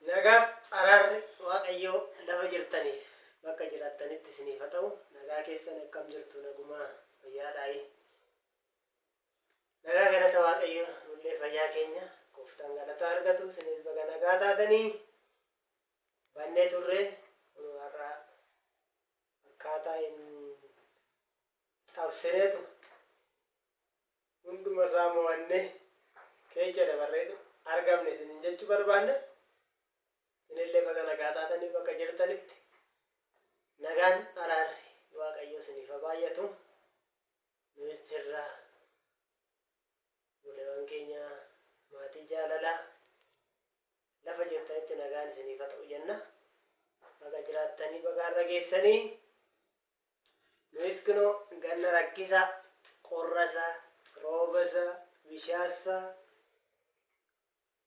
Nagaaf araarri Waaqayyoo lafa jirtaniif bakka jiraattanitti isiniif haa ta'u. Nagaa keessan akkam jirtu nagumaa fayyaadhaayi. Nagaa galata Waaqayyo nullee fayyaa keenya gooftaan galata argatu isinis baga nagaa taatanii bannee turre kunoo har'a akkaataa hin cabsineetu hunduma isaa mo'annee keecha dabarree argamne isinin jechuu barbaanna. Isinillee baga nagaa taatanii bakka jirtanitti nagaan araarri Waaqayyoo isiniif haa baay'atu. Nuyis jirra. Obboleewwan keenya maatii jaalalaa lafa jirtanitti nagaan isiniif haa ta'u jenna. Baga jiraattanii baga har'a geessanii. Nuyis kunoo ganna rakkisa, qorrasa, roobasa, bishaansa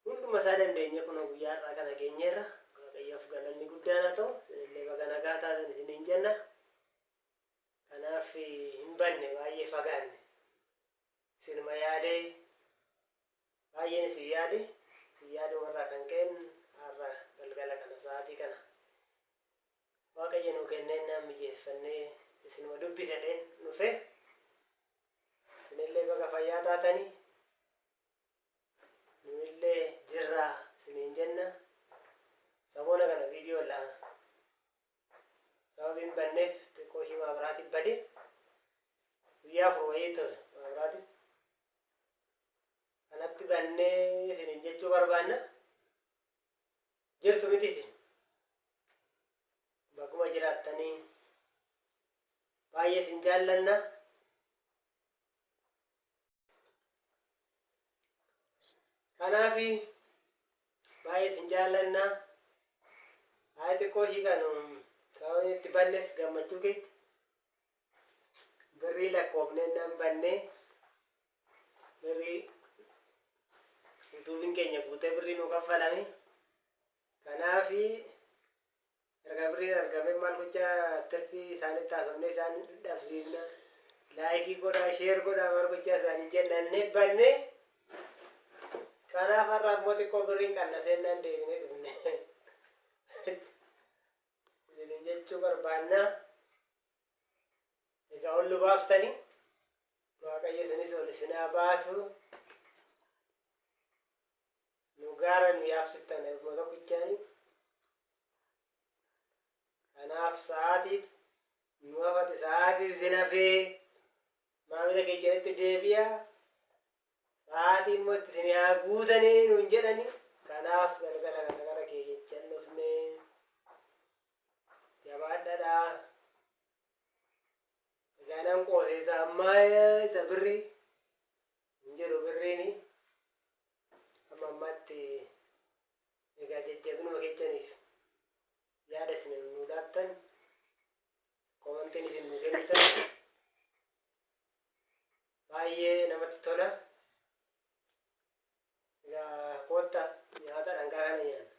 hunduma isaa dandeenye kunoo guyyaa har'aa kana geenyeerra. Waaqayyoof galanni guddaan haa ta'u. Isinillee baga nagaa taatan isiniin jenna. Kanaaf hin banne baay'ee fagaanne. Isinuma yaadee baay'een isin yaade isin yaadumarraa kan ka'een har'a galgala kana sa'aatii kana Waaqayyo nuu kenneen naan mijeeffannee isinuma dubbisedheen dhufe. Isinillee baga fayyaa taatanii nuyillee jirraa isiniin jenna. Samoona kana viidiyoo lama sababiin banneef xiqqoo ishii maabiraatiin bade guyyaa 4 wayii ture maabiraatiin kanatti bannee isiniin jechuu barbaanna. Jirtu miti isin baguma jiraattanii baay'ee isin jaallanna. Kanaafi baay'ee isin jaallanna. Haaya xiqqoo ishii kan sababni itti bannes gammachuu keetti birrii lakkoofneen nan bannee birrii yuutuubiin keenya guutee birrii nu kaffalame. Kanaafi erga birriin argamee maal gochaa tirfii isaanitti haasofnee isaan dhabsiifna. Laayikii godhaa, sheer godhaa maal gochaa isaanii jennannee banne. Kanaaf har'a ammoo xiqqoo birriin qannasee deebinee dhufne. Isiniin jechuu barbaanna. Egaa ol nu baaftanii Waaqayyo isinis ol isin haa baasu. Nu gaara nu yaabsiftan erguma tokkichaani. Kanaaf sa'aatiitu nu hafate sa'aatii isin hafee maamila keessanitti deebi'a. Sa'aatii immoo itti isin haa guutanii nuun jedhani. Kanaaf galgala kana gara keessan dhufne. Jabaadhadha. Egaa nan qoose isa ammaa isa birrii hin jedhu birriini. Amma ammaatti egaa jajjabinuma keessaniif yaada isin nuu laattan komantiin isin nuu kennitan baay'ee namatti tola. Egaa kootta nyaata dhangaa kana nyaanna.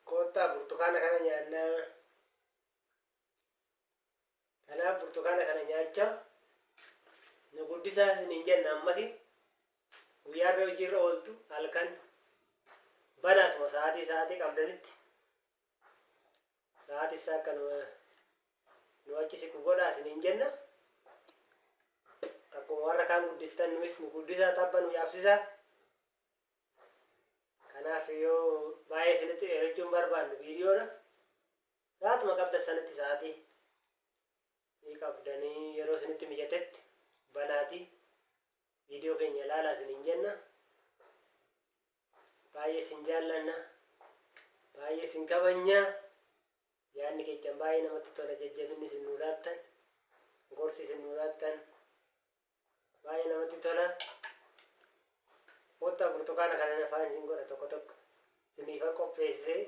Koottaa burtukaana kana nyaannaa. Kanaaf burtukaana kana nyaachaa nu guddisaa isiniin jenna ammasi guyyaarra hojiirra ooltu halkan banaatuma sa'aatii sa'aatii qabdanitti sa'aatii isaa akka nu achi siqu godhaa isiniin jenna. Akkuma warra kaan guddistan nuyis nu guddisaa tabba nu yaabsisaa. Kanaaf yoo baay'ee isinitti dheerachuu hin barbaannu viidiyoodha. Sa'aatuma qabdan sanitti sa'aatii ni qabdanii yeroo isinitti mijatetti banaatii viidiyoo keenya ilaalaa isiniin jenna. Baay'ee isin jaallanna. Baay'ee isin kabajna. Yaadni keessan baay'ee namatti tola jajjabinni isin nuu laattan. Gorsi isin nuu laattan. Baay'ee namatti tola. Kottaa burtukaana kanan afaan isin godha tokko tokko. Isiniifan qopheessee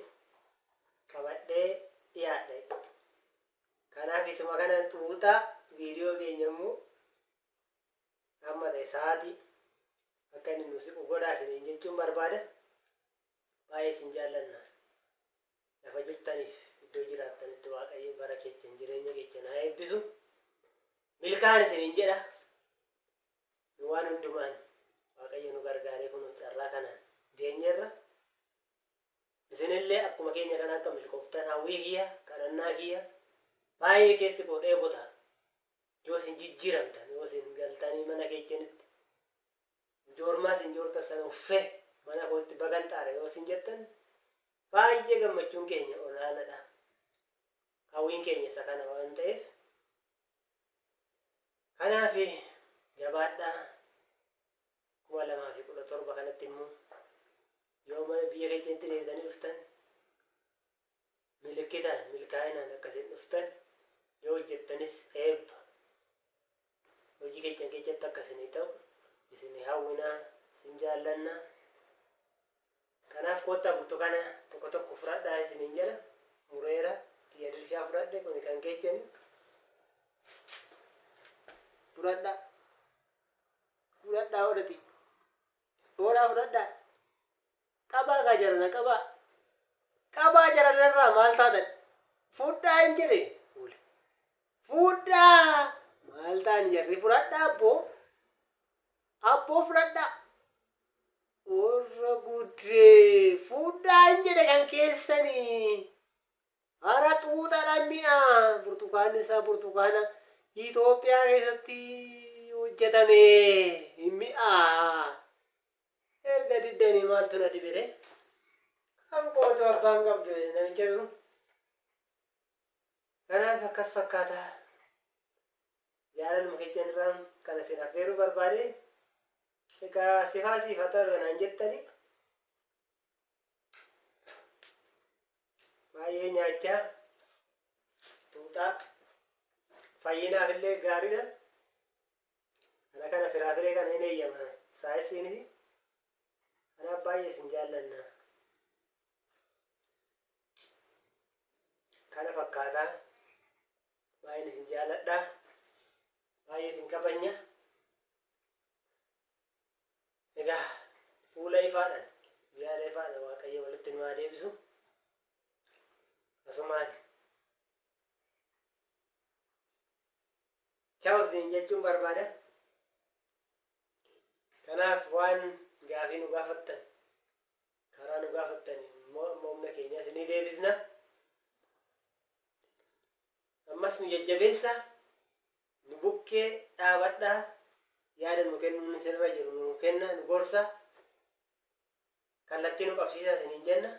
qabadhee dhiyaadhe. Kanaaf isuma kana xuuxaa viidiyoo keenya immoo amma ta'e sa'aatii akka inni nu siqu godhaa isiniin jechuun barbaada. Baay'ee isin jaallanna. Lafa jirtaniif iddoo jiraattanitti Waaqayyo bara keessan jireenya keessan haa eebbisu. Milkaan isiniin jedha. Nu waan hundumaan hawwii kiyya, kadhannaa kiyya baay'ee keessi koo dheebota. Yoo isin jijjiiramtan, yoo isin galtanii mana keechanitti joormaa isin joortan sana uffee mana kootti bagan xaare yoo isin jettan baay'ee gammachuun keenya olaanadha. Hawwiin keenya isa kana waan ta'eef. Kanaaf jabaadhaa 2017 kanatti immoo yoo mana biyya keenyatti deebitanii dhuftan milikkitaan milkaa'inaan akkasiin dhuftan yoo hojjettanis eebba hojii keessan keessatti akka isinii ta'u isinii hawwinaa isin jaallannaa. Kanaaf koottaa burtukaana tokko tokko fudhadhaa isiniin jedha. Mureera kiyya dirshaa fudhadhe kuni kan keessani. Fudhadhaa. Fudhadhaa oolati. Hoolaa fudhadhaa. Qabaa kaa jarana qabaa. Qabaa jarana irraa maal taatan? Fudhaa hin jedhe. Fudhaa! Maal ta'an jarri fudhadhaa abboo. Abboo fudhadhaa. Warra guddee fudhaa hin jedhe kan keessanii. Hara xuuxadha mi'a. Burtukaanni isaa burtukaana Itoophiyaa keessatti hojjetame hin mi'a. Erga diddanii maaltu na dhibere? Kan kootu abbaan qabdu namicha jiru. Kanaaf akkas fakkaata. Jaalaluma keessan irraan kana isin affeeruu barbaade. Egaa sifaa siif haa ta'u naan jettani. Baay'ee nyaachaa tuuxaa fayyinaaf illee gaariidha. Kana kana firaafiree kana hin eeyyama saayinsiinis. Kanaaf baay'ee isin jaallanna. Kana fakkaata. Baay'een isin jaalladha. Baay'ee isin kabanya. Egaa fuula ifaadhaan yaada ifaadhaan Waaqayyo walitti nu haa deebisu. Asumaan. Chaaw isiniin jechuun barbaada. Kanaaf waan gaafii nu gaafattan karaa nu gaafattan immoo amma humna keenyaa isinii deebisna. Ammas nu jajjabeessa, nu bukkee dhaabadhaa, yaada nu kennuun isinirra jiru nu kenna, nu gorsa, kallattii nu qabsiisaa isiniin jenna.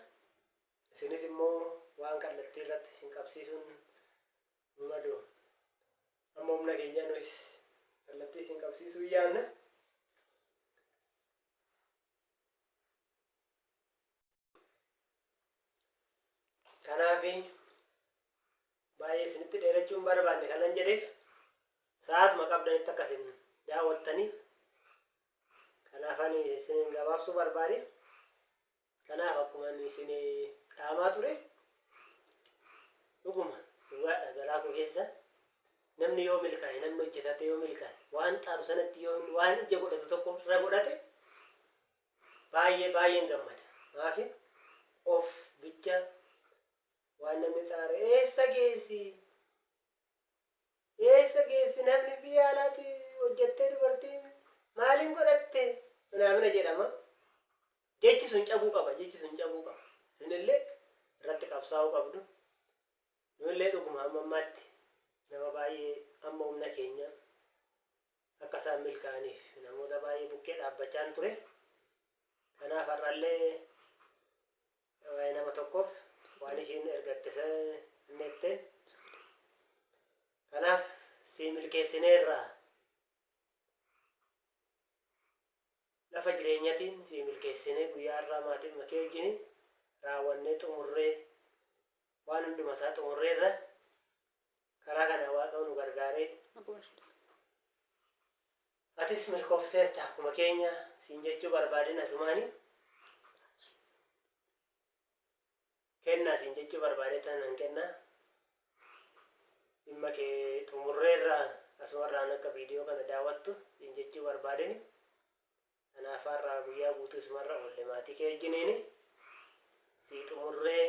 Isinis immoo waan kallattii irratti isin qabsiisuun nu malu. Amma humna keenyaa nuyis kallattii isin qabsiisuu yaanna. Kanaaf baay'ee isinitti dheerachuu hin barbaanne kanan jedheef sa'aatuma qabdanitti akka isin daawwattaniif kanaaf ani isin gabaabsuu barbaade. Kanaaf akkuma ani isin dhaamaa ture dhuguma dhugaadha garaa koo keessa namni yoo milkaa'e namni hojjetate yoo milkaa'e waan xaaru sanatti yoo waan ija godhatu tokko irra godhate baay'ee baay'een gammada. Maafi of bicha waan namni xaare eessa geessi? Eessa geessi namni biyya alaatti hojjettee dubartiin maaliin godhatte? Minaamina jedhama. Jechi sun cabuu qaba. Jechi sun cabuu qaba. Isinillee irratti qabsaa'uu qabdu. Nuyillee dhuguma hamma ammaatti nama baay'ee amma humna keenya akka isaan milkaa'aniif namoota baay'ee bukkee dhaabbachaan ture. Kanaaf har'allee waa'ee nama tokkoof waan ishiin ergatte sanetteen. Kanaaf sii milkeessineerra. Lafa jireenyatiin sii milkeessinee guyyaa har'aa maatii kee wajjin raawwannee xumurree waan hunduma isaa xumurreerra. Karaa kana Waaqa nu gargaaree atis milkoofteerta akkuma keenya siin jechuu barbaadin asumaani kennaa siin jechuu barbaade tanan kennaa dhimma kee xumurreerra asumarraan akka viidiyoo kana daawwattu siin jechuu barbaadeni. Kanaaf har'aa guyyaa guutuu isumarra oolle maatii kee wajjiniini sii xumurree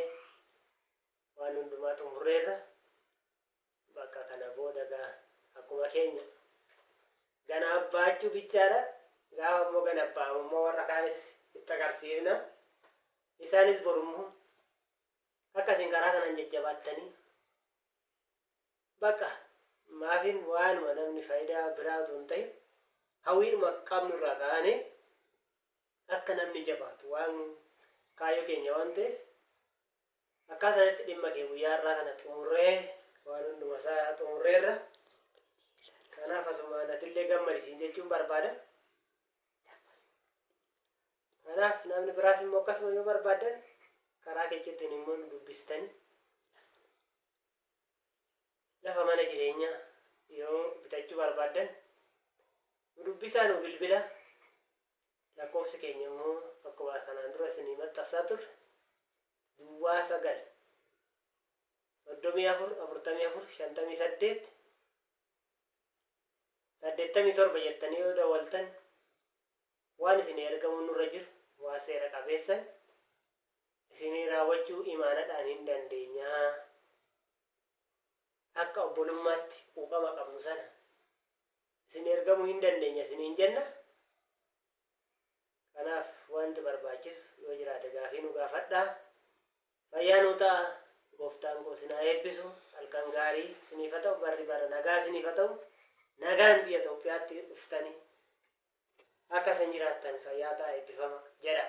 waan hundumaa xumurreerra. Bakka kana booda gaa akkuma keenya gana abbaachuu bichaadha. Gaafa immoo gana abbaamu immoo warra kaanis itti agarsiifna. Isaanis borummoo Akka isin karaa kanaan jajjabaattanii bakka maafin waanuma namni faayidaa biraa otoo hin ta'in hawwiidhuma qabnu irraa ka'anii akka namni jabaatu waan kaayyoo keenya waan ta'eef akkaa sanatti dhimma kee guyyaa har'aa kana xumurree waan hunduma isaa xumurreerra. Kanaaf asumaan atillee gammadi siin jechuun barbaada. Kanaaf namni biraas immoo akkasuma yoo barbaadan karaa keechettiin immoo nu dubbistanii lafa mana jireenyaa yoo bitachuu barbaaddan nu dubbisaa, nu bilbila. Lakkoofsi keenya immoo akkuma kanaan dura isinii maxxansaa turre 09 34 44 58 87 jettanii yoo dawwaltan waan isinii ergamuu nurra jiru waa seera qabeessan isinii raawwachuu imaanadhaan hin dandeenyaa. Akka obbolummaatti quuqama qabnu sana isin ergamuu hin dandeenya isiniin jenna. Kanaaf wanti barbaachisu yoo jiraate gaafii nu gaafadhaa. Fayyaa nuu ta'a. Gooftaan koo isin haa eebbisu. Halkan gaarii isiniif haa ta'u. Barri bara nagaa isiniif haa ta'u. Nagaan biyya Itoophiyaatti dhuftanii akka isin jiraattan fayyaa ta'a, eebbifama jedha.